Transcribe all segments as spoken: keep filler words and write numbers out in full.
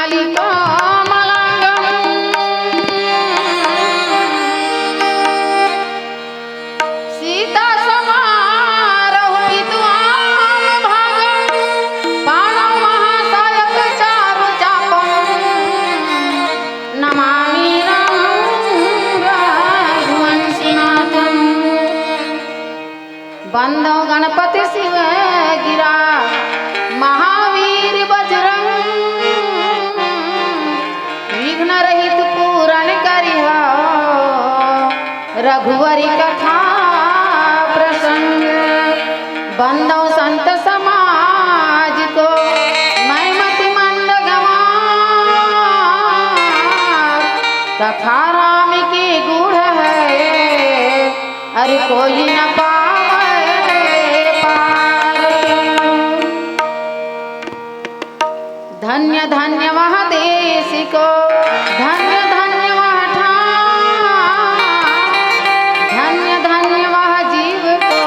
कालिकामलांगं सीता समारोपितुं महाभागं पाणौ महासायकचारुचापं नमामि रामं रघुवंशिनाथम्। वंदौ गणपति शिव गिरा महावीर बजरंग, विघ्न रहित पूरन करिहा रघुवरि कथा प्रसंग। वंदौ संत समाज को नैमति मंद गंवार, कथा राम की गूढ़ है अरे कोई न पावे पार। धन्य धन्य वह देश को, धन्य धन्य वह ठाम, धन्य धन्य वह जीव को,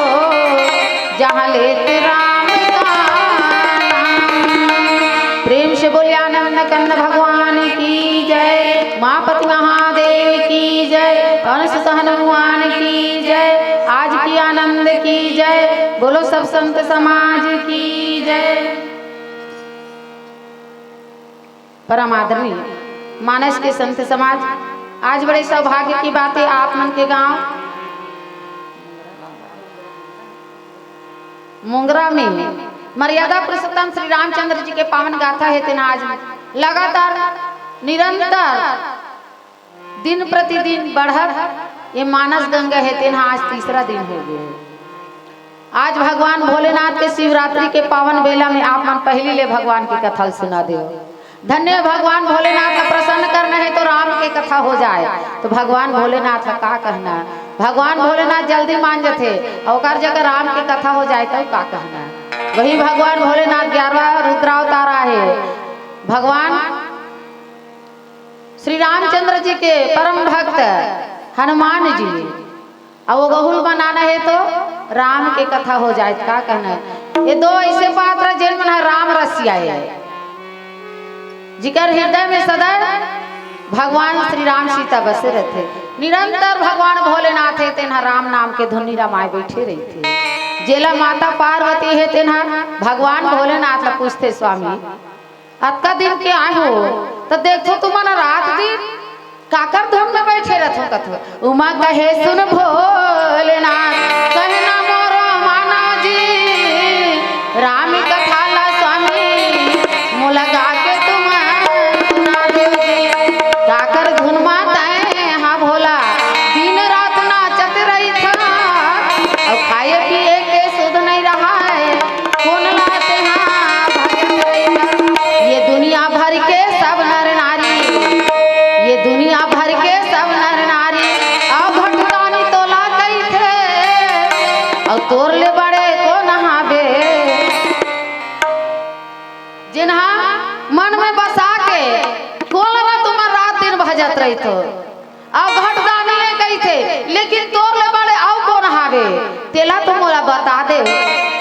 जहाँ लेत राम का नाम। प्रेम से बोलिए आनंद कंद भगवान की जय, उमापति महादेव की जय, पवन सुत हनुमान की जय, आज की आनंद की जय, बोलो सब संत समाज की जय। परम आदरणीय मानस के संत समाज, आज बड़े सौभाग्य की बात है, आप मन के गांव मुंगरा में मर्यादा पुरुषोत्तम श्री रामचंद्र जी के पावन गाथा हे तेन आज लगातार निरंतर दिन प्रतिदिन बढ़त ये मानस गंगा हे तेन आज तीसरा दिन हो गए। आज भगवान भोलेनाथ के शिवरात्रि के पावन बेला में आप मन पहली ले भगवान की कथा ल सुना देव। धन्य भगवान भोलेनाथ ला प्रसन्न करना हे तो राम के कथा हो जाए, तो भगवान भोलेनाथ ला का कहना हे? भगवान भोलेनाथ जल्दी मान जथे, अउ ओकर जगह राम के कथा हो जाए तो का कहना हे? वही भगवान भोलेनाथ ग्यारहवाँ रुद्रावतार आहे। भगवान श्री रामचंद्र जी के परम भक्त हनुमान जी, अउ वो गहुल बनाना हे तो राम के कथा हो जाए, का कहना हे? ये दो ऐसे पात्र जेन मन ह राम रसिया हे, जिकर हृदय में सदा भगवान श्री राम सीता बसे रहिथे। निरंतर भगवान भोलेनाथ हे तेन ह राम नाम के धुनी रमाए बैठे रहिथे। जेला माता पार्वती हे तेन ह भगवान भोलेनाथ ला पूछथे, स्वामी, अतका दिन के आए हो, त देखथो तुमन रात दिन काकर धुन में बैठे रथो कथो। उमा कहे सुन भोलेनाथ, कहना मोरो माना जी, राम कथा ला स्वामी, मोला गा के तुम सुना दो जी। काकर धुन मा तैं हा भोला, दिन रात नाचत रहिथा, अउ खाए पिए के सुध नहीं रहा है। कोन ला तेहा भजत रहिबा? ये दुनिया भर के सब नर नारी, ये दुनिया भर के सब नर नारी, अउ घटदानी तोला कहिथे, अउ तोर ले बड़े कोन हावे? जिन्हा मन में बसा के कोन ला तुमन रात दिन भजत रहिथो। अउ घटदानी हे कहिथे, लेकिन तोर ले बड़े अउ कोन हावे, तेला तो मोला बता दे।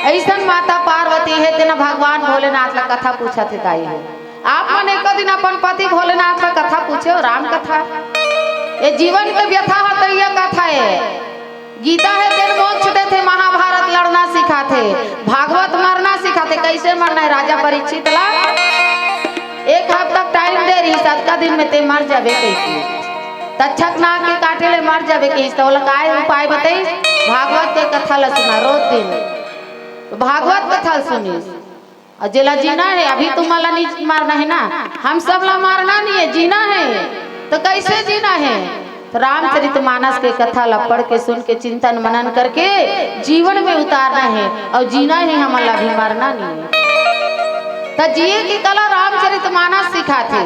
अइसन माता पार्वती हे, तेन भगवान भोलेनाथ ला कथा पूछत हे दाई हे। आप मन एको दिन अपन पति भोलेनाथ ला कथा पूछे हो, राम कथा। ये जीवन के व्यथा ह तो ये कथा हे। गीता हे तेन मोक्ष देथे, महाभारत लड़ना सिखाथे, भागवत मरना सिखाथे, कैसे मरना हे राजा परीक्षित ला। एक हफ्ता टाइम दे रहिस, अतका दिन में ते मर जाबे कहिके। तक्षक नाग के काटे ले मर जाबे कहिस, त ओला काय उपाय बताइस? भागवत के कथा ला सुना रोज दिन, तो भागवत कथा ला सुनिस। अउ जेला जीना हे, अभी तुमन ला नहीं मरना हे ना, हम सब ला मरना नहीं हे, जीना हे। तो कैसे जीना हे? तो रामचरितमानस के कथा ला पढ़ के, सुन के, चिंतन मनन करके जीवन में उतारना हे, अउ जीना हे हमन ला, अभी मरना नहीं हे। त जिए के कला रामचरितमानस सिखाथे,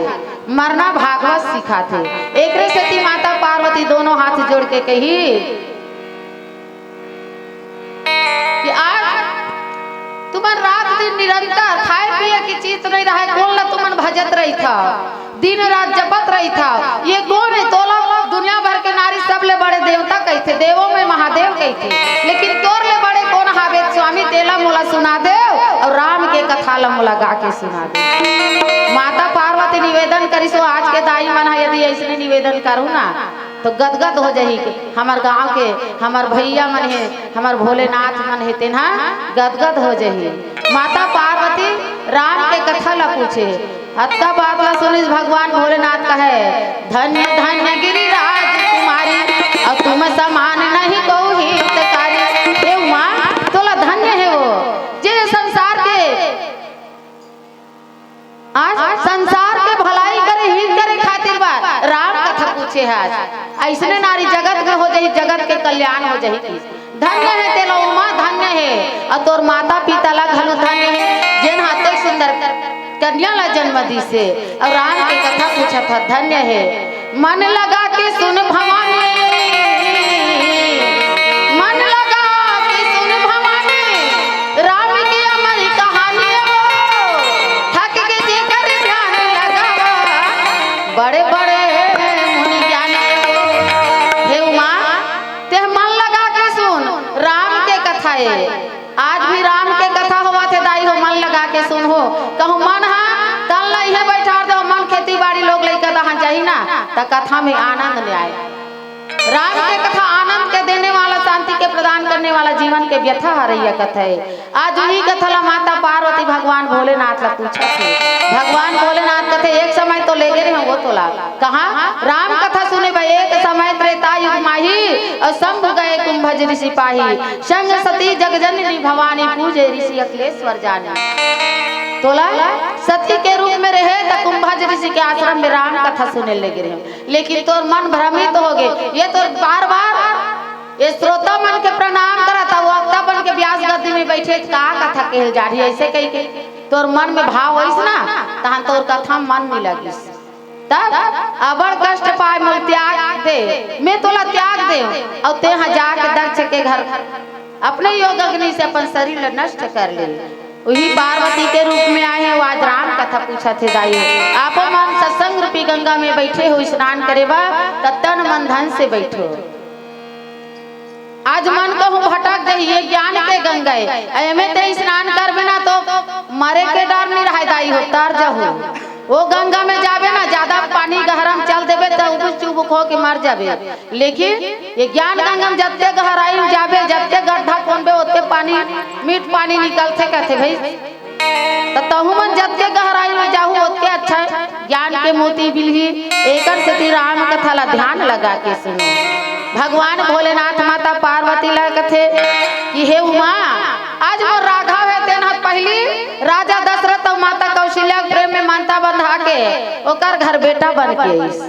मरना भागवत सिखाथे। एकरे सेती माता पार्वती दोनों हाथ जोड़ के कही कि आज तुमन रात दिन निरंतर खाए पिए के चीत नहीं रहे, कोन ला तुमन भजत रहिथा, दिन रात जपत रहिथा। ये कोन हे? तोला दुनिया भर के नारी सबले बड़े देवता कहिथे, देवों में महादेव कहिथे, लेकिन तोर ले बड़े कोन हावे स्वामी? तेला मोला सुना देव अउ राम के कथा ला मोला गा के सुना देव। माता पार्वती निवेदन सो आज के दाई मन ह यदि अइसने निवेदन करहूँ ना, तो गदगद हो जही। हमर गांव के, हमर भैया मन हे, हमर भोलेनाथ मन हे, तेन ह गदगद हो जही। माता पार्वती राम के कथा ला पूछे, अतका बात ला सुनिस भगवान भोलेनाथ कहे, "धन्य धन्य गिरिराज तुम्हारी, अउ तुम समान नहीं को हितकारी।" हे उमा, तोला धन्य हे वो, जे संसार के आज संसार के भलाई करे, हित करे खातिर बा राम कथा पूछे हे आज। अइसने नारी जगत में हो जही, जगत के कल्याण हो जही। धन्य हे तेला उमा, धन्य हे। अउ तोर माता पिता ला घलो धन्य हे, जेन ह अतेक सुंदर कन्या ला जन्म दिस हे। अउ राम के कथा पूछत हे, धन्य हे। मन लगा के सुन भवानी, मन लगा के सुन भवानी, राम की अमर कहानी वो, थक के जेकर ध्यान लगावा, बड़े बड़े मुनि ज्ञानी वो। हे उमा, तेह मन लगा के सुन, राम के कथा ए। आज भी राम के कथा होवत हे दाई हो, मन लगा के सुनहू। कहूँ मन ह तन ल इहें बइठार देहू, मन खेती बाड़ी लोग लइका दहा जाही ना, त कथा में आनंद नइ आय। राम के कथा आनंद के देने वाला, शांति के प्रदान करने वाला, जीवन के व्यथा हरइया कथा ए। आज उही कथा ला माता पार्वती भगवान भोलेनाथ ला पूछत हे। भगवान भोलेनाथ कथे, "एक समय तो लेगे रहेंव वो तोला।" कहाँ? राम कथा सुने बर। "एक समय त्रेता युग माही, अउ शंभु गए कुंभज ऋषि पाही। संग सती जगजननी भवानी, पूजे ऋषि अखिलेश्वर जानी।" तोला सती के रूप में रहे त कुंभज ऋषि के आश्रम में राम कथा सुने लेगे रहेंव, लेकिन तोर मन भ्रमित होगे। ये तोर बार बार ये श्रोता मन के प्रणाम करत हे, वक्ता बन के व्यास गद्दी में बइठे, का कथा कहे ल जा रही हे, अइसे कहिके तोर मन में भाव होइस ना, तहन तोर कथा मन नइ लगिस। तब अबड़ कष्ट पाय, मोला त्याग दे, मैं तोला त्याग देंव, अउ तेहा जाके दक्ष के घर अपने योग अग्नि से अपन शरीर ल नष्ट कर ले। उही पार्वती के रूप में आए हे, वो आज राम कथा पूछत हे दाई। आपो मन सत्संग रूपी गंगा में बइठे हो स्नान करे बर, त तन मन धन से बइठो। आज मन कहूँ भटक जही, ये ज्ञान के गंगा ए। एमे ते स्नान करबे ना तो मरे के डर नइ रहय दाई हो, तर जहू। वो गंगा में जाबे ना, जादा पानी गहरा में चल देबे त उबुक चुबुक होके मर जाबे। लेकिन ये ज्ञान गंगा में जत्ते गहराई में जाबे, जत्ते गड्ढा खोनबे, ओत्ते पानी, मीठ पानी निकलथे कथे भई। त तहू मन जतके गहराई में जाहू, ओतके अच्छा ज्ञान के मोती मिलही। एकर सेती राम कथा ला ध्यान लगा के सुनो। भगवान भोलेनाथ माता पार्वती ला कथे कि हे उमा, आज मोर राघव हे, तेन ह पहिली राजा दशरथ अउ माता कौशल्या के प्रेम में मनता बंधा के ओकर घर बेटा बन के आइस।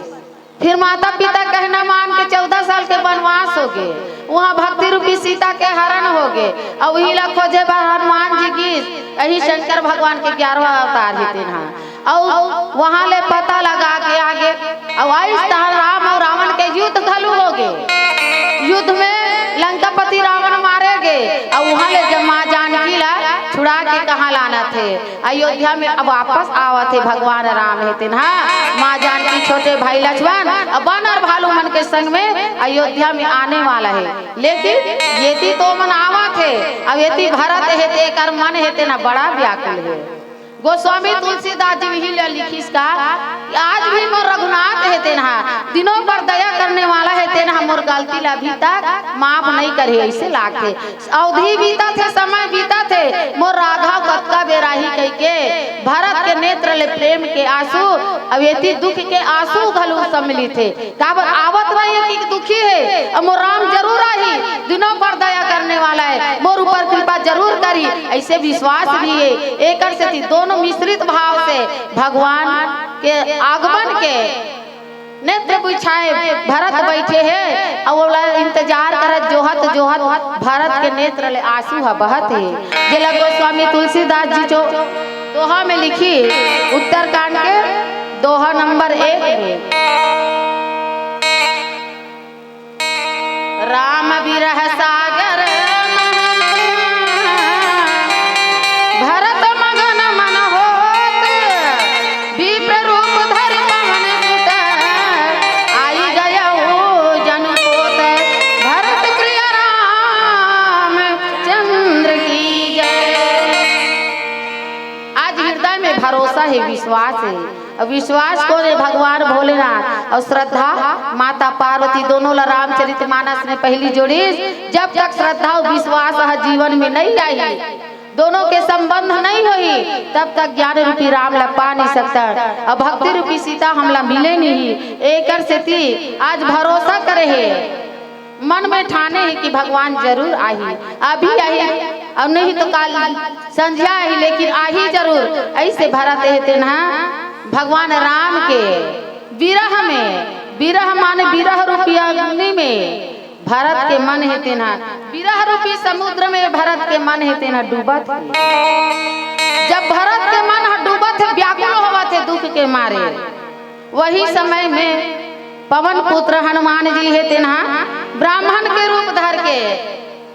फिर माता पिता कहना मान के चौदह साल के वनवास होगे, उहाँ भक्ति रूपी सीता के हरण होगे, अउ उही ला खोजे बर हनुमान जी गिस। यही शंकर भगवान के ग्यारहवाँ अवतार हे तेन ह। अउ उहाँ ले पता लगा के आगे, अउ आइस तहाँ राम अउ रावण के युद्ध घलो होगे। युद्ध में लंकापति रावण मारे गे, अउ उहाँ ले जब माँ जानकी ला छुड़ा के कहाँ लानत हे, अयोध्या में अब वापस आवत हे भगवान राम हे तेन ह। माँ जानकी, छोटे भाई लक्ष्मण अउ बन अउ भालू मन के संग में अयोध्या में आने वाला हे। लेकिन एती तो मन आवत हे, अब एती भरत हे, तेकर मन हे तेन ह बड़ा व्याकुल हे। गोस्वामी तुलसीदास जी इही ला लिखिस का, आज भी मोर रघुनाथ हे तेन ह, दिनों पर दया करने वाला हे तेन ह, मोर गलती ला अभी तक माफ नइ करे हे, अइसे लागथे। अवधि बीतत हे, समय बीतत हे, मोर राघव कतका बेर आही कहिके भरत के नेत्र ले प्रेम के आंसू, अउ एती दुख के आंसू घलो सम्मिलित हे। काबर आवत रही कि दुखी हे, अउ मोर राम जरूर आही, दिनों पर दया करने वाला हे, मोर ऊपर कृपा जरूर करही, अइसे विश्वास भी हे। एकर सेती दोनों मिश्रित भाव से भगवान के आगमन के नेत्र बिछाए भरत बइठे हे, अउ ओला इंतजार करत, जोहत, जोहत भरत के नेत्र ले आंसू ह बहत हे। जेला गोस्वामी तुलसीदास जी जो दोहा में लिखिस, उत्तरकांड के दोहा नंबर एक में, राम विरह सागर महा, भरत मगन मन होत, विप्र रूप धरि पवन सुत, आई गयउ जनु पोत, भरत प्रिय रामचंद्र की जय। आज हृदय में भरोसा हे, विश्वास हे। अउ विश्वास कोन हे? भगवान भोलेनाथ। अउ श्रद्धा माता पार्वती, दोनों ला रामचरित मानस में पहिली जोड़िस। जब तक श्रद्धा अउ विश्वास ह जीवन में नइ आही, दोनों के संबंध नइ होही, तब तक ज्ञान रूपी राम ला पा नइ सकथन, अउ भक्ति रूपी सीता हमला मिले नइ ही। एकर सेती आज भरोसा करे हे, मन में ठाने हे कि भगवान जरूर आही, अभी आही, अउ नहीं तो काल संझा आही, लेकिन आही जरूर। अइसे भरत हे तेन ह भगवान राम के विरह में, विरह माने विरह रूपी अग्नि में भरत के मन हे तेन ह, विरह रूपी समुद्र में भरत के मन हे तेन ह डूबत हे। जब भरत के मन ह डूबत हे, व्याकुल होवत हे दुख के मारे, वही समय में पवन पुत्र हनुमान जी हे तेन ह ब्राह्मण के रूप धर के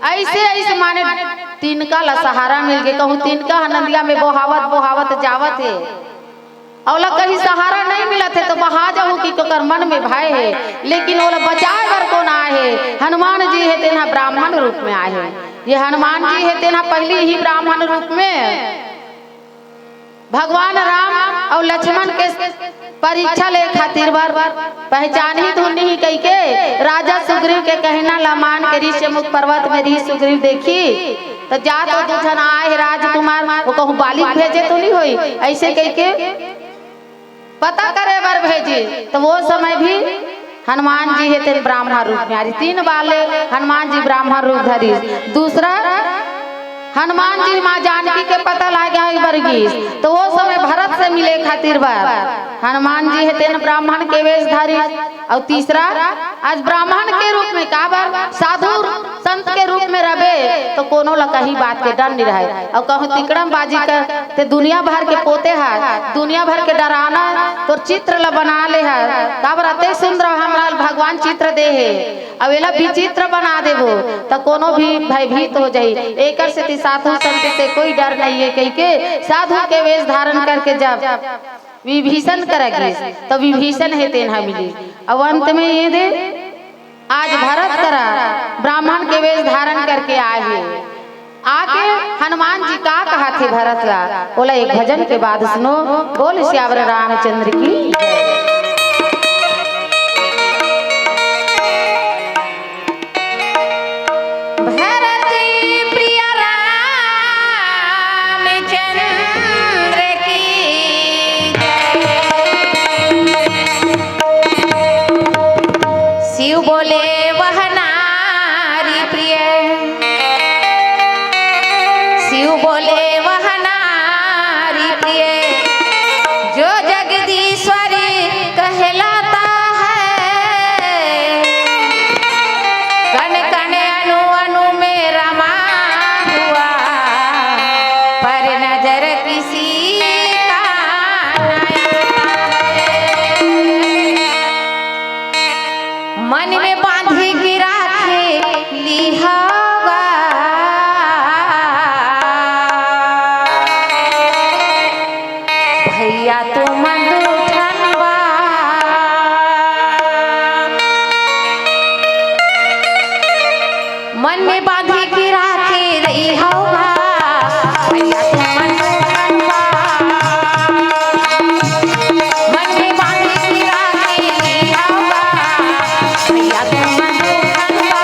अइसे, अइसे माने तिनका ला सहारा मिल गे। कहूँ तिनका ह नदिया में बोहावत, बोहावत जावत हे, अउ ओला कहीं सहारा नइ मिलत हे, तो बहा जाहू कि ओकर मन में भय हे, लेकिन ओला बचाए बर कोन आए हे? हनुमान जी हे तेन ह ब्राह्मण रूप में आए हे। ये हनुमान जी हे तेन ह पहिली ही ब्राह्मण रूप में भगवान राम अउ लक्ष्मण के परीक्षा ले खातिर बर पहचानही धुन नहीं कहिके राजा सुग्रीव के कहना ला मान के ऋषिमुख पर्वत में ऋषि सुग्रीव देखिस, त जा तो दू झन आए हे राजकुमार, ओ कहूँ बाली भेजे तो नइ होही, अइसे कहिके पता करे बर भेजिस। त ओ समय भी हनुमान जी हे तेन ब्राह्मण रूप में आए रहिस। तीन बार ले हनुमान जी ब्राह्मण रूप धरिस। दूसरा, हनुमान जी माँ जानकी के पता लागे बर गिस, त ओ समय भरत से मिले खातिर बर हनुमान जी हे तेन ब्राह्मण के वेश धरिस। अउ तीसरा, आज ब्राह्मण के रूप में, काबर साधु संत के रूप में रबे, त कोनो ला कहीं बात के डर नइ रहय। अउ कहूँ तिकड़म बाजी कर, ते दुनिया भर के पोते हस, दुनिया भर के डराना तोर चित्र ला बना ले हस, काबर अतेक सुंदर हमला भगवान चित्र दे हे, अउ एला विचित्र बना देबो, त कोनो भी भयभीत हो जाही। एकर सेती साधु संत से कोई डर नइ हे कहिके साधु के वेश धारण करके जब विभीषण करा गिस, त विभीषण हे तेन ह मिलिस। अउ अंत में ये दे, आज भरत करा ब्राह्मण के वेश धारण करके आए हे। आके हनुमान जी का कहत हे भरत ला, ओला एक भजन के बाद सुनो। बोल सियावर रामचंद्र की जय। भरत प्रिय रामचंद्र की जय। शिव बोले वह नारी प्रिय, शिव बोले वह नारी प्रिय, जो जगदीश्वरी कहलाता है। कण कण अणु अणु में रमा हुआ, पर नजर किसी का नया है। मन में बांधी के राखे ली हवा। भैया तुमन दू ठन बा। मन में बांधी के राखे रही हवा। भैया तुमन दू ठन बा। मन में बांधी के राखे रही हवा। भैया तुमन दू ठन बा।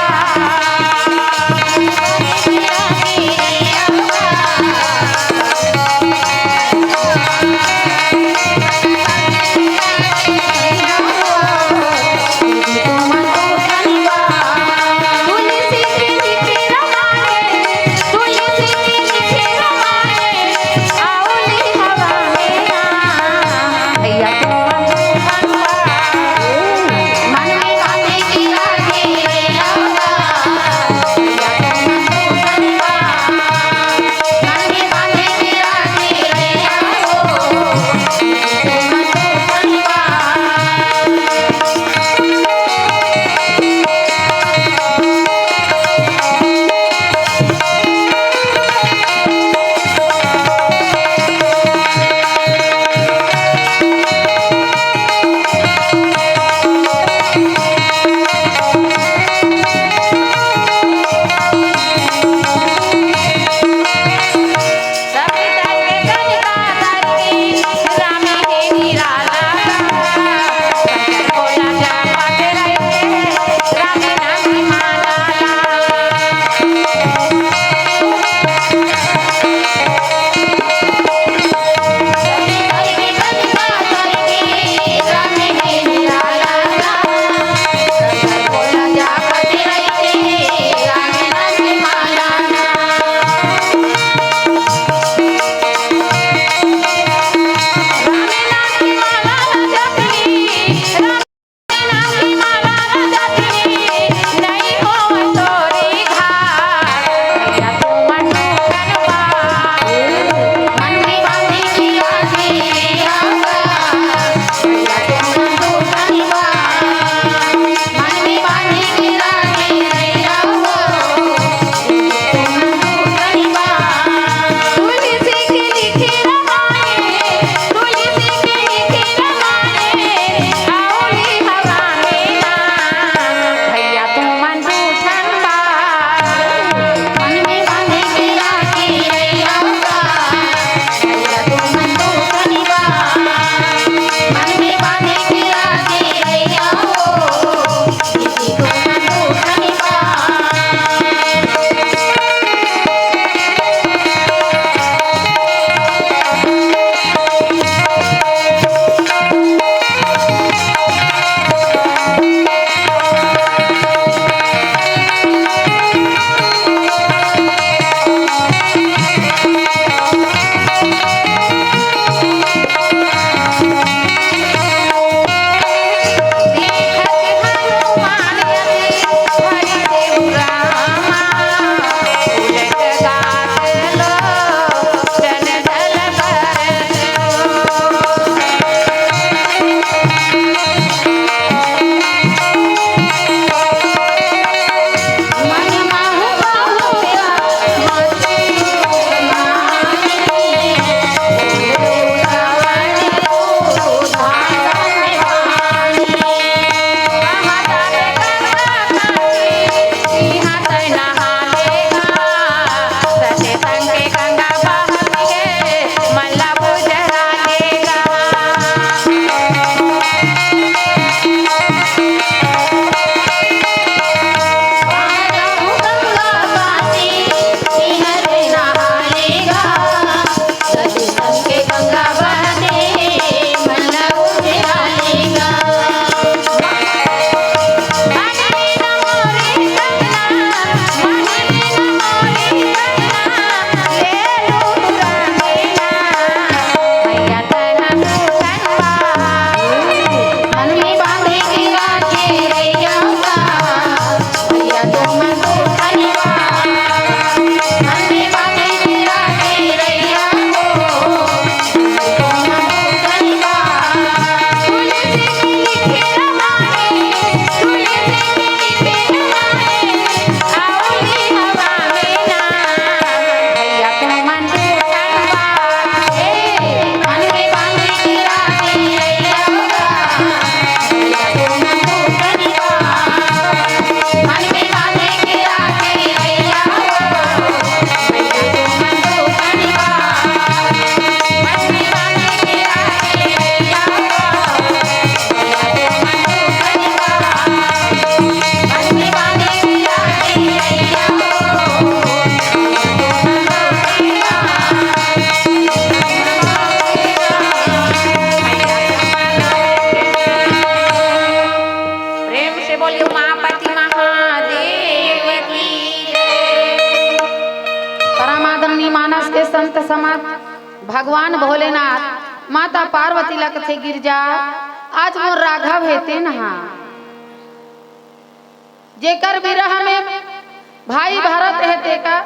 मानस के संत समत भगवान भोलेनाथ, माता पार्वती ला कथे, "गिरजा, आज मोर राघव हे तेन हा, जेकर विरह में भाई भरत हे तेकर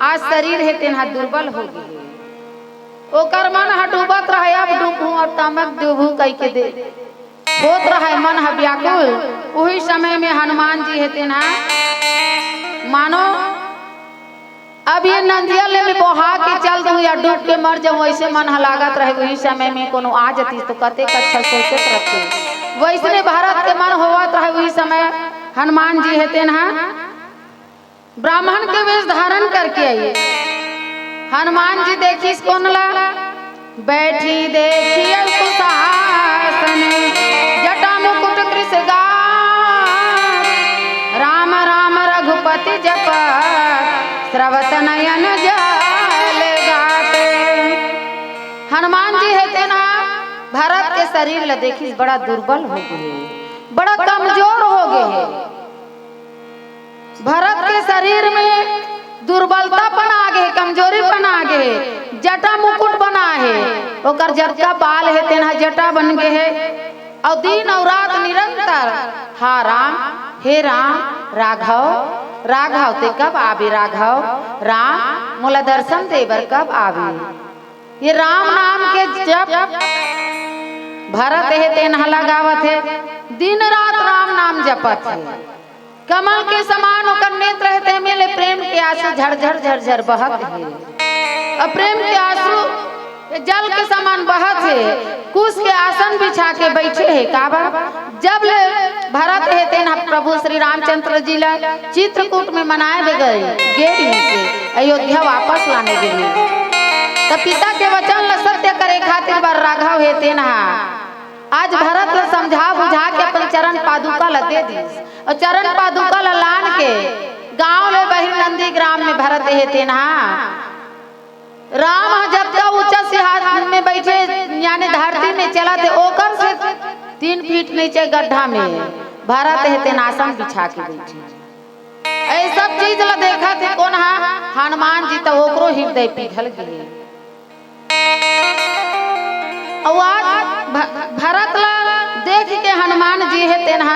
आज शरीर हे तेन हा दुर्बल हो गे हे। ओकर मन हा डूबत रहे, अब डूबहूं और तमक डूबहूं," कहिके दे होत रहे मन ह व्याकुल। उही समय में हनुमान जी हे तेन ह मानो अब ये नंदिया ले मैं बोहा के चल दूं या डूब के मर जाऊं, वैसे मन ह लागत रहे। उही समय में कोनो आ जतिस तो कतेक अच्छा सोचत रहते। वैसने भरत के मन होवत रहे। उही समय हनुमान जी हे तेन ह ब्राह्मण के वेश धारण करके आई। हनुमान जी देखिस कोन ला? बैठी देखी कुशासन, जटा मुकुट कृष गात, राम राम रघुपति जपत, स्रवत नयन जल गात। हनुमान जी हे तेन ह भरत के शरीर ला देखिस, बड़ा दुर्बल हो गे हे, बड़ा कमजोर हो गे हे। भरत के शरीर में दुर्बलतापन आ गे हे, कमजोरीपन आ गे हे, जटा मुकुट बना हे, ओकर जतका बाल हे तेन ह जटा बन गे हे। अउ दिन अउ रात निरंतर, "हा राम, हे राम, राघव, राघव, ते कब आबे राघव? राम, मोला दर्शन दे बर कब आबे?" ये राम नाम के जप भरत हे तेन ह लगावत हे, दिन रात राम नाम जपत हे। कमल के समान ओकर नेत्र हे, तेमे ले प्रेम के आंसू झरझर झरझर बहत हे। अउ प्रेम के आंसू जल के समान बहत हे। कुश के आसन बिछा के बइठे हे। काबर? जब ले भरत हे तेन ह प्रभु श्री रामचंद्र जी ला चित्रकूट में मनाए बर गे, गे रिहिस हे, अयोध्या वापस लाने गे रिहिस हे। त पिता के वचन ला सत्य करे खातिर बर राघव हे तेन ह आज भरत ला समझा बुझा के अपन चरण पादुका ला दे दिस। अउ चरण पादुका ला लान के गांव ले बहिर नंदीग्राम में भरत हे तेन ह राम ह जतका ऊंचा सिंहासन में बइठे, यानी धरती में चलत हे, ओकर से तीन फीट नीचे गड्ढा में भरत हे तेन आसन बिछा के बइठे। ये सब चीज ला देखत हे कोन ह? हनुमान जी। त ओकरो हृदय पिघल गे। अउ आज भ-, भरत ला देख के हनुमान जी हे तेन ह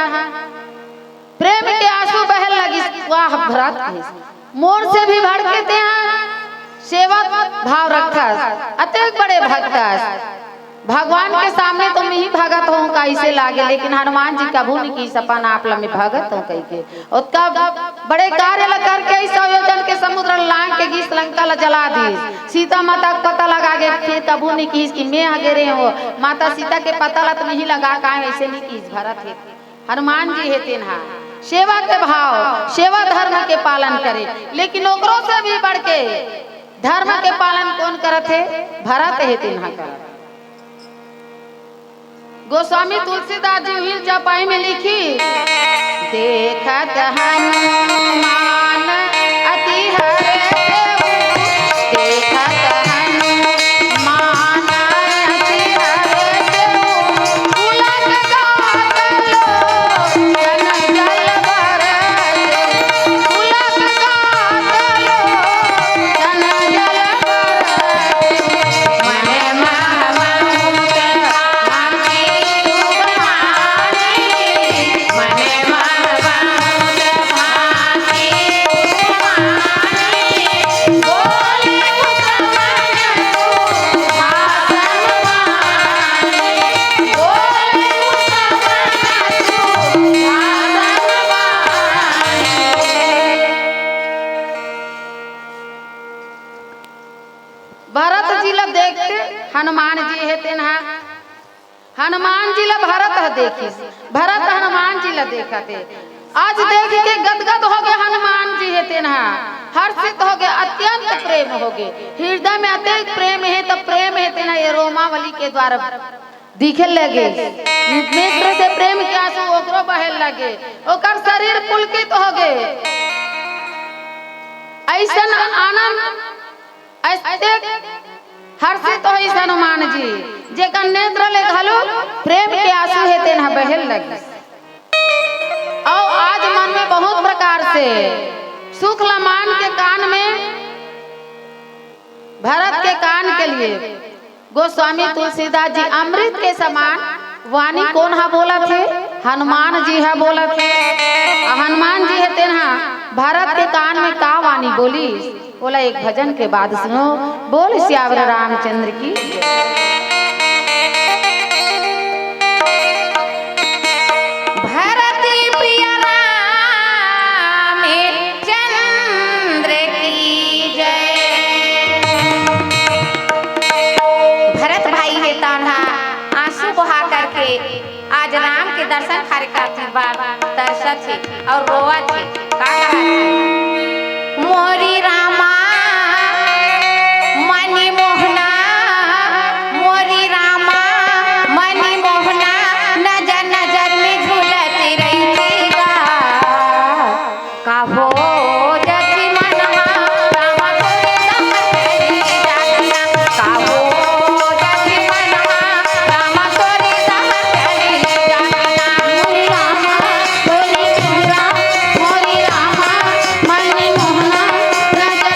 प्रेम के आंसू बहे लगिस। वाह भरत, मोर से भी बढ़ के तेहा सेवक भाव रखथस, अतेक बड़े भक्त हस। भगवान के सामने तो मैं ही भगत हूँ, कइसे लागे, लेकिन हनुमान जी कभू नहीं किहिस अपन आप ला मैं भगत हूँ कहिके। ओतका बड़े कार्य ला करके इस आयोजन के समुद्र लांग के गिस, लंका ला जला दिस। सीता माता के पता लगा गे, फिर कभू नहीं किहिस कि मैं हगे रे हो। माता सीता के पता ला तो नहीं लगा का, ऐसे नहीं किहिस भरत हे। हनुमान जी हे तेन ह सेवा के भाव, सेवा धर्म के पालन करे, लेकिन ओकरो से भी बढ़ के धर्म के पालन कोन करत हे? भरत हे तेन ह करत। गोस्वामी तुलसीदास जी उही चौपाई में लिखिस, देखत हनुमान अति हर्ष, देखत हनुमान अति हर्ष, पुलक गात लोचन जल बरस, पुलक गात लोचन जल बरस। भरत जी ला देखते हनुमान जी हे तेन ह, हनुमान जी ला भरत ह देखिस, भरत हनुमान जी ला देखत हे। आज देख के गदगद हो गे हनुमान जी हे तेन ह, हर्षित हो गे, अत्यंत प्रेम हो गे, हृदय में अतेक प्रेम हे, त प्रेम हे तेन ह ये रोमावली के द्वारा दिखे लगे। नेत्र से प्रेम के आंसू ओकरो बहे लगे, ओकर शरीर पुलकित हो गे। अइसन आनंद, अतेक हर्षित होइस हनुमान जी, जेकर नेत्र ले घलो प्रेम के आंसू हे तेन ह बहे लगिस। अउ आज मन में बहुत प्रकार से सुख ल मान के कान में लिए गोस्वामी तुलसीदास जी अमृत के समान वाणी कोन ह बोलत हे? हनुमान जी ह बोलत हे। अउ हनुमान जी ह तेन ह भरत के कान में का वाणी बोलिस, ओला एक भजन के बाद सुनो। बोल सियावर रामचंद्र की। भरत प्रिय रामचंद्र की जय। भरत भाई हे तौन ह आंसू बहा करके आज राम के दर्शन करे खातिर बार तरसत हे अउ रोवत हे। का कहत हे? मोरी रामा मणि मोहना, मोरी रामा मणि मोहना, नजर नजर में झूलत रहिथे गा। काहो जति मनहा रामा तोरी समझ जाना, काहो जति मनहा रामा तोरी समझ जाना। मोरी रामा, मोरी रामा, मोरी रामा, मणि मोहना, नजर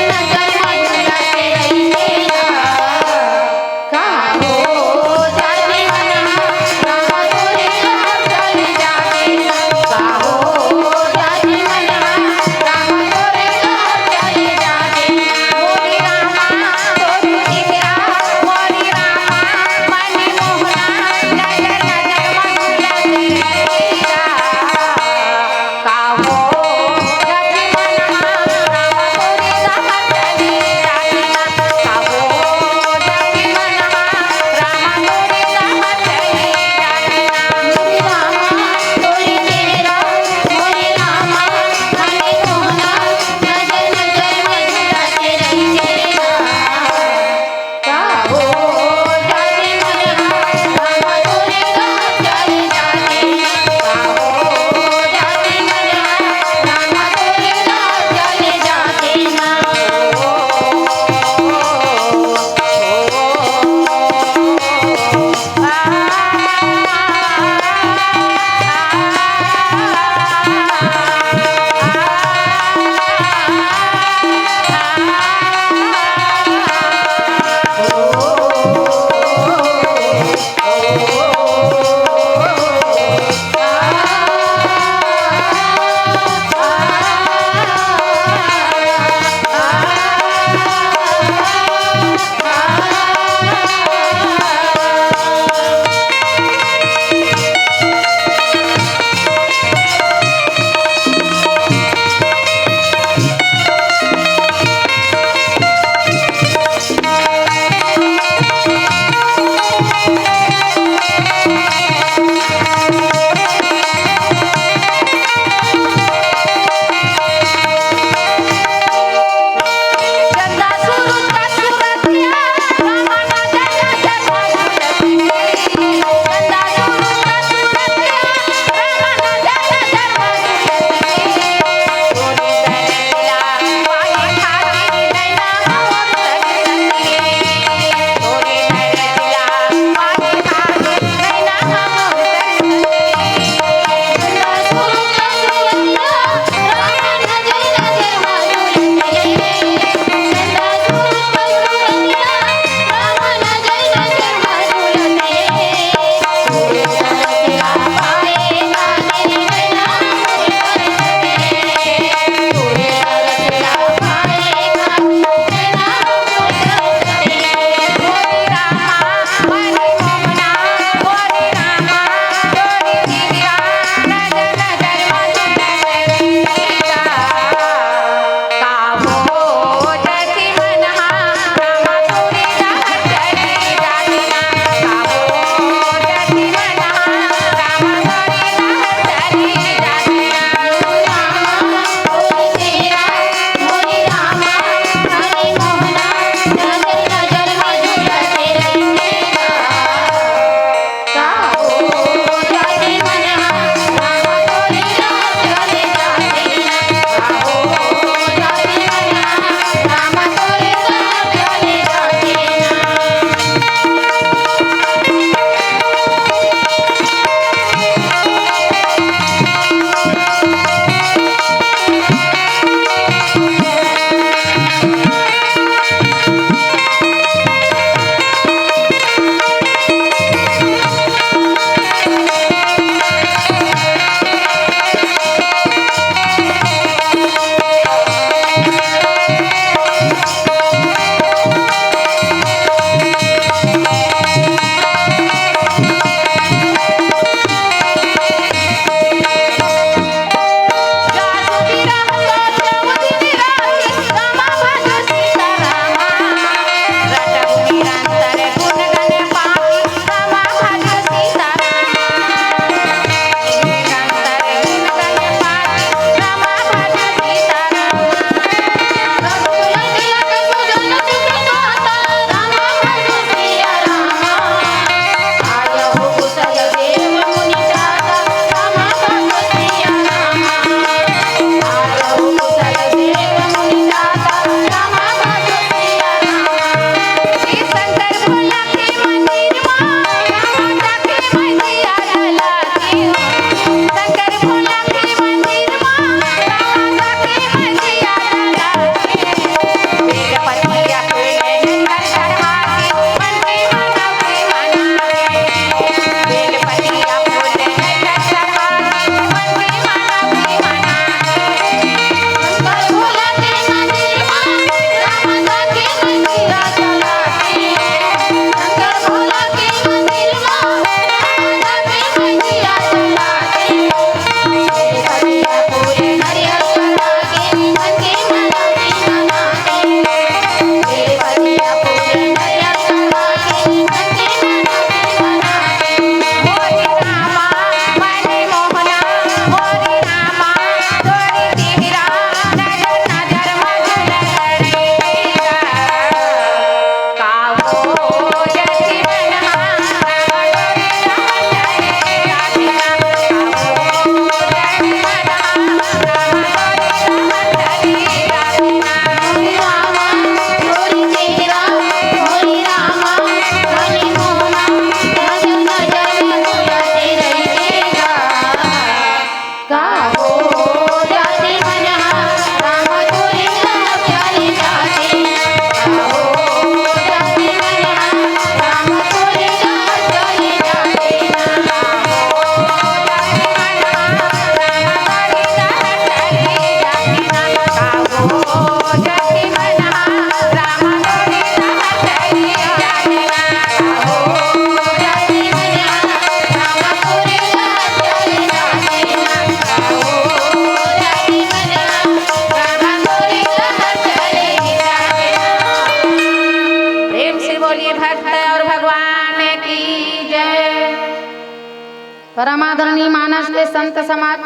परम आदरणीय मानस के संत समाज,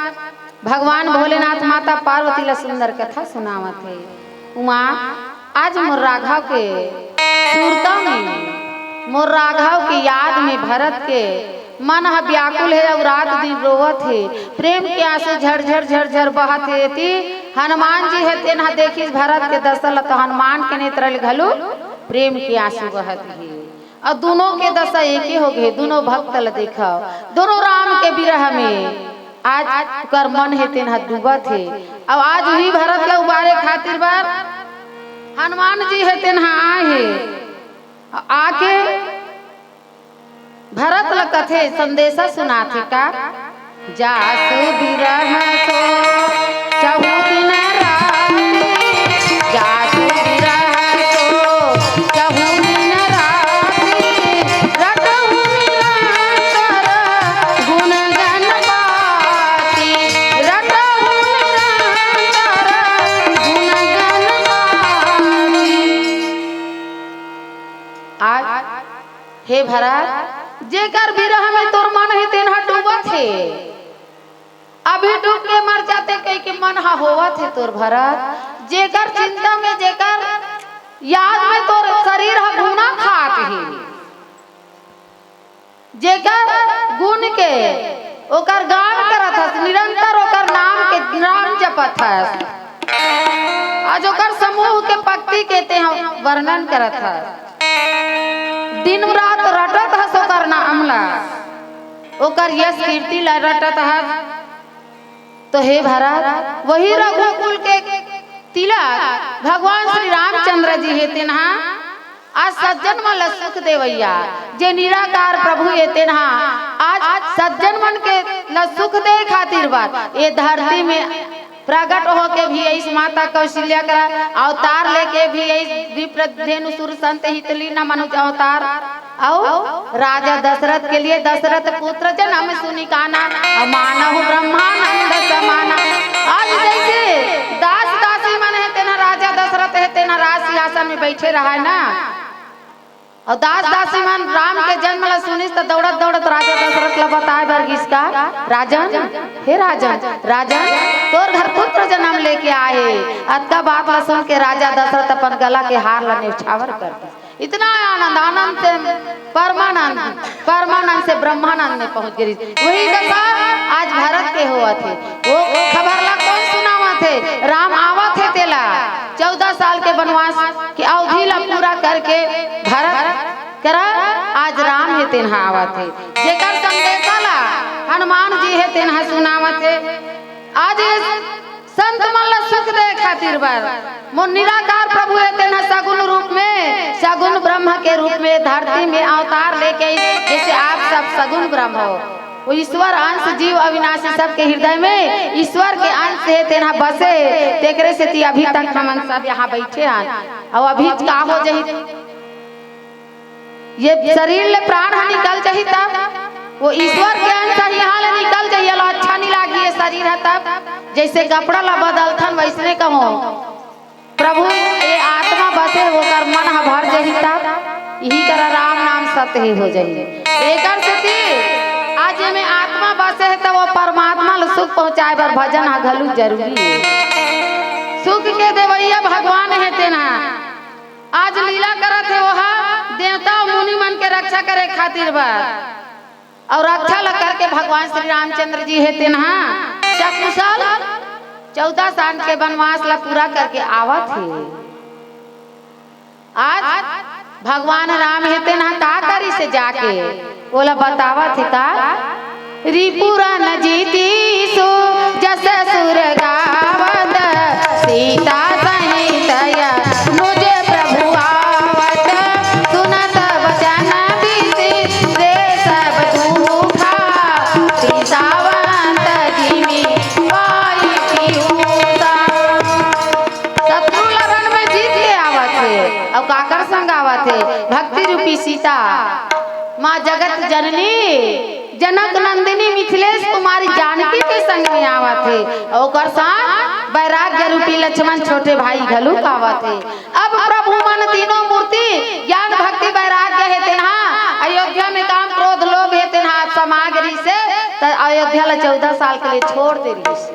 भगवान भोलेनाथ माता पार्वती ला सुंदर कथा सुनावत हे। उमा, आज मोर राघव के सुरता में, मोर राघव के याद में भरत के मन ह व्याकुल हे अउ रात दिन रोवत हे। प्रेम के आंसू झरझर झरझर बहत हे। एती हनुमान जी हे, तेन ह देखिस भरत के दशा ल, तो हनुमान के नेत्र ले घलो प्रेम के आंसू बहत हे। अउ दुनों के दशा एके हो गे, दुनों भक्त ल देखव, दुनों राम के विरह में आज ओकर मन हे तेन ह डूबत हे। अउ आज उही भरत ल उबारे खातिर बर हनुमान जी हे तेन ह आए हे। अउ आके भरत ल कथे, संदेशा सुनाथे का, जासु विरह सोचहु दिन राति, जासु विरह सोचहु दिन राति, रटहु निरंतर गुण गन गाति, रटहु निरंतर गुण गन गाति। आज हे भरत, जेकर विरह में तोर मन हे, तेन ह डूबत हे। अभी डूब के मर जाते कहि के मन ह होवत हे तोर भरत। जेकर चिंता में, जेकर याद में तोर शरीर ह घुना खात हे, जेकर गुण के ओकर गान करत हस, निरंतर ओकर नाम के नाम जपत हस, आज ओकर समूह के भक्ति के तें वर्णन करत हस। दिन रात रटत हस ओकर नाम ला, ओकर यश कीर्ति ला रटत हस। तो हे भरत, वही रघुकुल के तिलक भगवान श्री रामचंद्र जी हे, तेन ह आज सज्जन मन ल सुख देवइया, जे निराकार प्रभु हे, तेन ह आज सज्जन मन के ल सुख दे खातिर बर ए धरती में प्रगट होके भी अइस, माता कौशल्या करा अवतार लेके भी अइस, विप्र धेनु सुर संत हितली न मनुज अवतार, अउ राजा दशरथ के लिए दशरथ पुत्र जन्म सुनि काना, अउ मानहु ब्रह्मानंद समाना। आज जइसे दास दासी मन हे, तेन ह राजा दशरथ हे, तेन ह राज सिंहासन में बइठे रहय ना, अउ दास दासी मन राम के जन्म ल सुनिस त दौड़त दौड़त राजा दशरथ ल बताए बर गिस का, राजन, हे राजन, राजन, तोर घर पुत्र जन्म लेके आए हे। अतका बात ल सुन के राजा दशरथ अपन गला के हार ल न्यौछावर कर दिस। इतना आनंद, आनंद से परमानंद, परमानंद से ब्रह्मानंद में पहुंच गे। वही दशा आज भरत के होवत हे। वो, वो खबर ला कोन सुनावत हे? राम आवत हे तेला, चौदह साल के वनवास के अवधि ला पूरा करके भरत करा आज राम हे तेन ह आवत हे। जेकर संदेशा ला हनुमान जी हे तेन ह सुनावत हे। आज ये संत मन ला सुख दे खातिर बर मोर निराकार प्रभु हे, तेन ह सगुन रूप में, सगुन ब्रह्म के रूप में धरती में अवतार लेके, जइसे आप सब सगुन ब्रह्म हो। वो ईश्वर अंश, जीव अविनाशी, सबके हृदय में ईश्वर के अंश हे, तेन ह बसे, तेकरे सेती अभी तक हमन सब यहाँ बइठे हन। अउ अभी का हो जही, ये शरीर ले प्राण ह निकल जही तब, वो ईश्वर के अंश ह इहाँ ले निकल जही, अला अच्छा नइ लागी ये शरीर ह तब। जइसे कपड़ा ला बदलथन वइसने कहो, प्रभु ये आत्मा बसे, ओकर मन ह भर जही तब, इही तरह राम नाम सत्य ही हो जही। एकर सेती आज एमे आत्मा बसे हे, त वो परमात्मा ल सुख पहुँचाए बर भजन ह घलो जरूरी हे। सुख के देवइया भगवान हे तेन ह। आज लीला करत हे, ओहा देवता अउ मुनि मन के रक्षा करे खातिर बर, अउ रक्षा ल करके भगवान श्री रामचंद्र जी हे तेन ह सकुशल चौदह साल के वनवास ल पूरा करके आवत हे। आज भगवान राम हे तेन ह का करिस जाके, ओला बतावत हे का? रिपुरन जीतीसु जस सुर गावत, सीता सहित अनुज प्रभु आवत। सुनत वचन विशेष रे सब दुखा, सीतावंत जिमि पाई पीयूषा। शत्रु ला रण में जीत के आवत हे, अउ काकर संग आवत हे? भक्ति रूपी सीता, माँ जगत जननी, जनक नंदिनी, मिथिलेश कुमारी जानकी के संग में आवत हे। अउ ओकर साथ वैराग्य रूपी लक्ष्मण छोटे भाई घलो आवत हे। अब प्रभु मन तीनों मूर्ति ज्ञान भक्ति वैराग्य हे तेन ह, अयोध्या में काम क्रोध लोभ हे तेन ह, अब समाग्री से त अयोध्या ला चौदह साल के लिए छोड़ दे रहिस,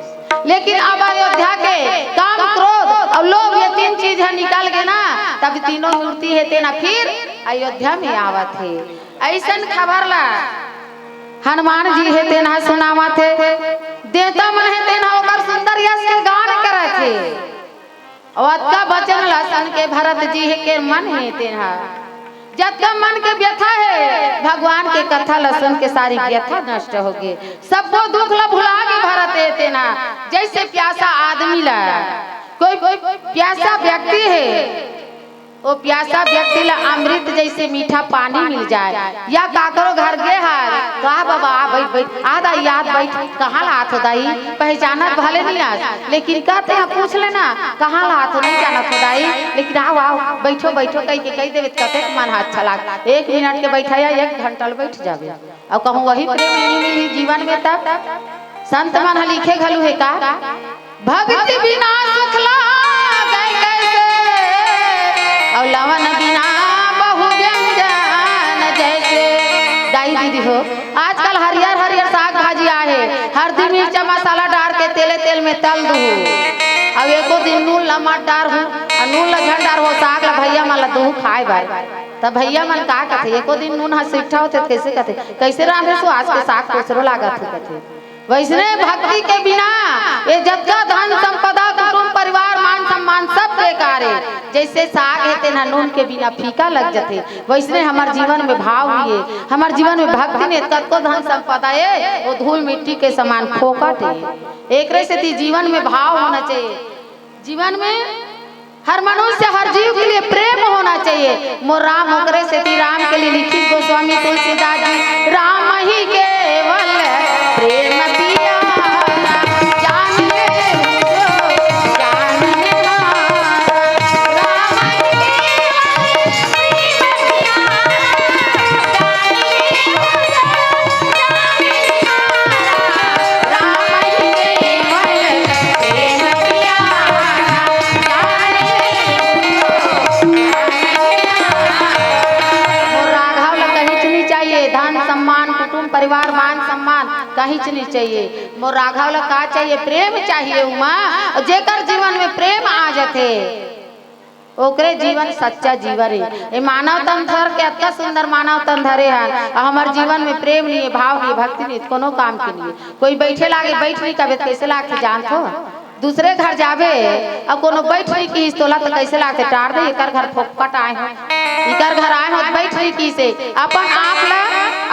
लेकिन अब अयोध्या के काम, क्रोध अउ लोभ, ये तीन चीज ह निकल गे ना, तब तीनों मूर्ति हे तेन ह फिर अयोध्या में आवत हे। अइसन खबर ला हनुमान जी हे तेन ह सुनावत हे, देवता मन हे तेन ह ओकर सुंदर यश के गान करत हे। अउ अतका वचन ला सुन के भरत जी हे के मन हे तेन ह, जतका मन के व्यथा हे, भगवान के कथा ला सुन के सारी व्यथा नष्ट हो गे। सब्बो दुख ला भुला गे भरत हे तेन ह। जैसे प्यासा आदमी ला, कोई, कोई प्यासा व्यक्ति हे, वो प्यासा व्यक्ति ला अमृत जैसे मीठा पानी मिल जाए, या काकरो घर गे हस, "का बाबा, आ, बैठ, बैठ, आ दाई, आ, बैठ, कहाँ ला आथो दाई?" पहचानत भले नहीं आस, लेकिन कहते हैं, "पूछ लेना, कहाँ ला आथो, नहीं जानत हो दाई, लेकिन आओ, आओ, बैठो, बैठो," कहि के कहि देवे, त कतेक मन ह अच्छा लाग। एक मिनट के बैठाया, एक घंटा ले बैठ जाबे। अउ कहूँ वही प्रेम नहीं मिली जीवन में, तब संत मन ह लिखे घलू हे का, "भक्ति बिना सुख लागै कैसे, अउ लवन बिना बहु व्यंजन जैसे।" दाई दीदी हो, आजकल हरियर हरियर साग भाजी आहे, हरदी मिर्चा मसाला डार के तेले तेल में तल दुहू, अउ एको दिन नून ला मत डारहू, अउ नून ला झन डारहू, साग ला भैया मन ला दुहू खाए बर। त भैया मन का कथे, एको दिन नून ह सिट्ठा होथे त कइसे कथे, "कइसे रांधे सो आज के साग कोसरो लागत हे," कथे। वैसने भक्ति के बिना ये जतका धन संपदा, कुटुंब परिवार, मान सम्मान सब बेकार हे। जैसे साग हे तेन ह नून के बिना फीका लग जथे, वैसने हमर जीवन में भाव नहीं हे, हमर जीवन में भक्ति नहीं हे, कतको धन संपदा हे, वो धूल मिट्टी के समान फोकट हे। एकरे सेती जीवन में भाव होना चाहिए। जीवन में हर मनुष्य, हर जीव के लिए प्रेम होना चाहिए। मोर राम ओकरे सेती राम के लिए लिखिस गोस्वामी तुलसीदास जी, "राम ही केवल प्रेम पियारा, जान ले जो जान निहारा।" राम ही केवल प्रेम पियारा, जान ले जो जान निहारा। राम ही केवल प्रेम पियारा, मोर राघव ला कहींच नहीं चाहिए, धन सम्मान, कुटुंब परिवार, मान सम्मान कहींच नहीं चाहिए। मोर राघव ला का चाहिए? प्रेम चाहिए उमा। अउ जेकर जीवन में प्रेम आ जथे, ओकरे जीवन सच्चा जीवन हे। ये मानव तन धर के अतका सुंदर मानव तन धरे हन, अउ हमर जीवन में प्रेम नहीं हे, भाव नहीं हे, भक्ति नहीं हे, त कोनो काम के नहीं हे। कोई बैठे लागे, बैठ नहीं कबे, त कइसे लागथे जानथो? दूसरे घर जाबे, अउ कोनो बैठ नहीं किहिस तोला, त कइसे लागथे? टार दे, एकर घर फोकट आए हो, एकर घर आए हो, त बैठ नहीं किहिस हे। अपन आप ला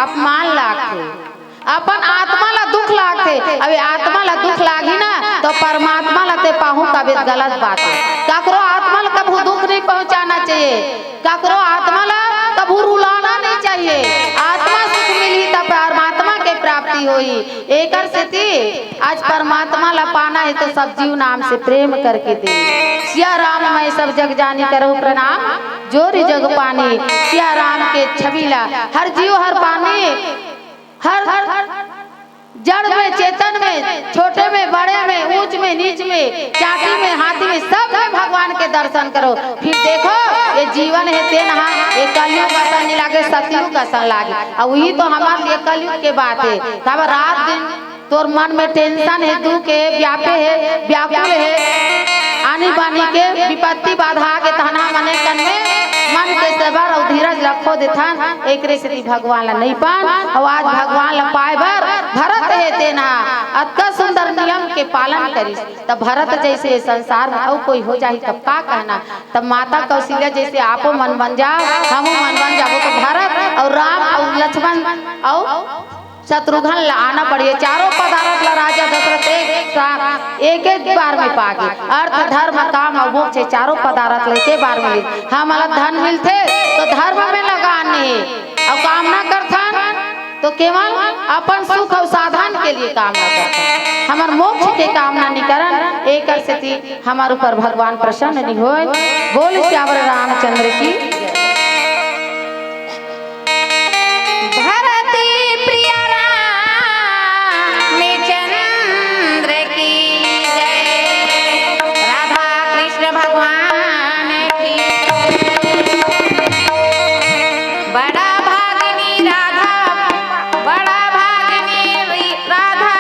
अपमान लागथे, अपन आत्मा ला दुख लागथे। अब ये आत्मा ला दुख लागही ना, त परमात्मा ला ते पाहू कबे, गलत बात हे। काकरो आत्मा ला कभू दुख नहीं पहुंचाना चाहिए। काकरो आत्मा ला कभू रुलाना नहीं चाहिए। आत्मा सुख मिलही त परमात्मा के प्राप्ति होही। एकर सेती आज परमात्मा ला पाना हे त सब जीव नाम से प्रेम करके दे। सिया राम मैं सब जग जानी, करहु प्रणाम जोरि जग पानी। सिया राम के छवि ला हर जीव हर पानी, हर जड़ में, चेतन में, छोटे में, बड़े में, ऊंच में, नीच में, चाटी में, हाथी में, सब में भगवान के दर्शन करो। फिर देखो, ये जीवन हे तेन ह, ये कलयुग असन नहीं लागे, सतयुग असन लागे। अउ वही तो हमर लिए कलयुग के बात हे। तब रात दिन तोर मन में tension हे, दुख हे, व्यापे हे, व्याकुल हे, आनी बानी के विपत्ति बाधा के तहना मने कन में मन के सबर अउ धीरज रखो देथन। एकरे सेती भगवान ला नहीं पान, अउ आज भगवान ला पाए बर भरत हे तेन ह अतका सुंदर नियम के पालन करिस। तब भरत जैसे ये संसार में अउ कोई हो जाही तब का कहना? तब माता कौशल्या जैसे आपो मन बन जा, हमू मन बन जाबो, तो भरत अउ राम अउ लक्ष्मण अउ शत्रुघ्न ला आना पड़िए। चारों पदारथ ला राजा दशरथ एक साथ एक एक बार में पागे। अर्थ, धर्म, काम अउ मोक्ष, ये चारों पदारथ ला एके बार में ले। हमला धन मिलथे तो धर्म में लगान हे, अउ कामना करथन तो केवल अपन सुख अउ साधन के लिए कामना करथन, हमर मोक्ष के कामना नहीं करन। एकर सेती हमर ऊपर भगवान प्रसन्न नहीं होय। बोल सियावर रामचंद्र की। भरती प्रिय रामचंद्र की जय। राधा कृष्ण भगवान की। बड़ा भागिनी राधा, बड़ा भागिनी री-, राधा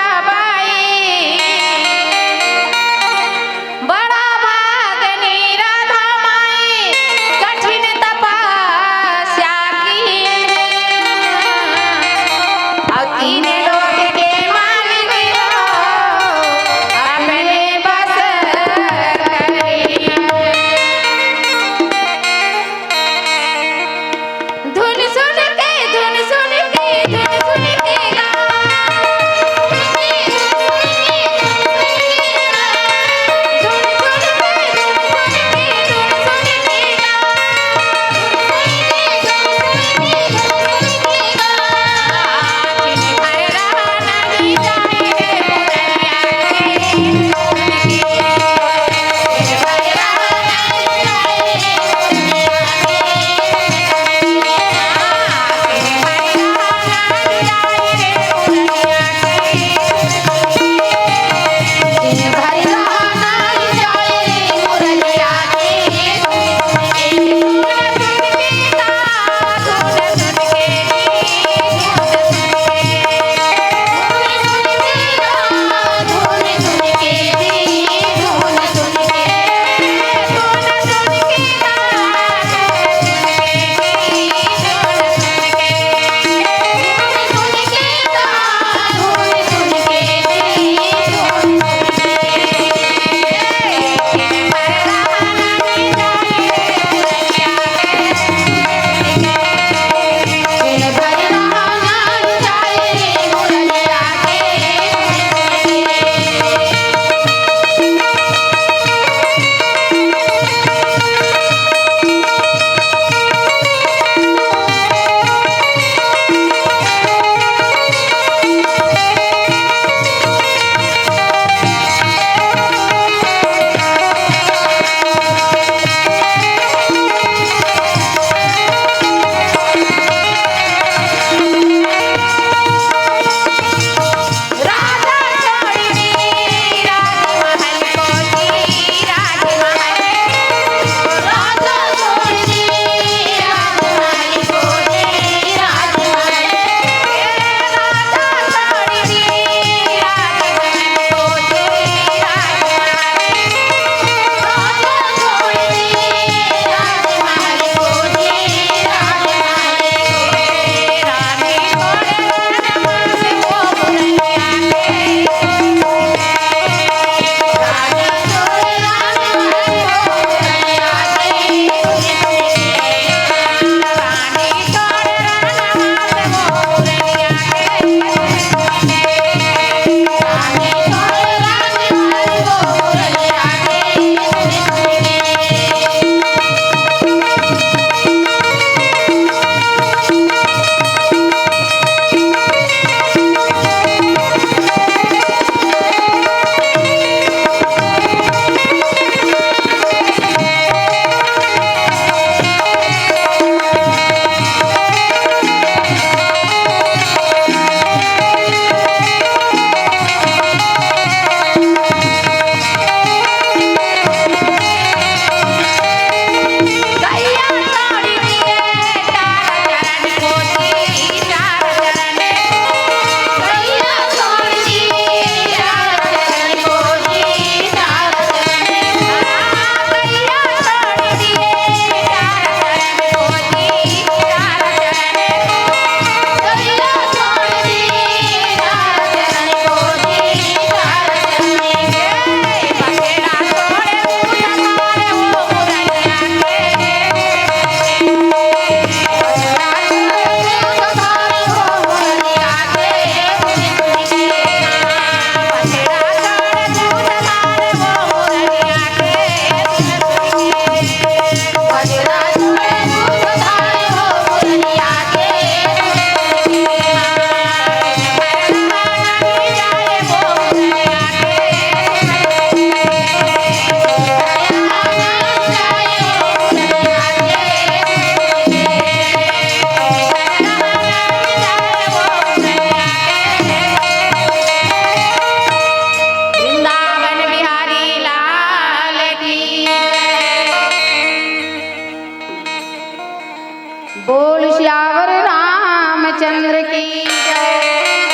चंद्र की जय,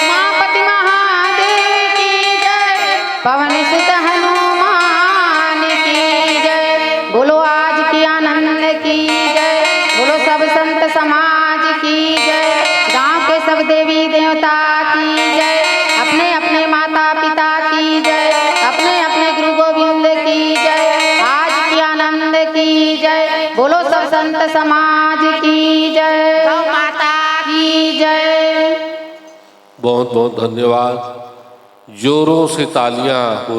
उमापति महादेव की जय, पवन सुत हनुमान की जय। बोलो आज की आनंद की जय, बोलो सब संत समाज की जय, गांव के सब देवी देवता की जय, अपने अपने माता पिता की जय, अपने अपने गुरु गोविंद की जय, आज की आनंद की जय। बोलो सब संत समाज की जय, गौ माता की जय। बहुत बहुत धन्यवाद। जोरों से तालियां हो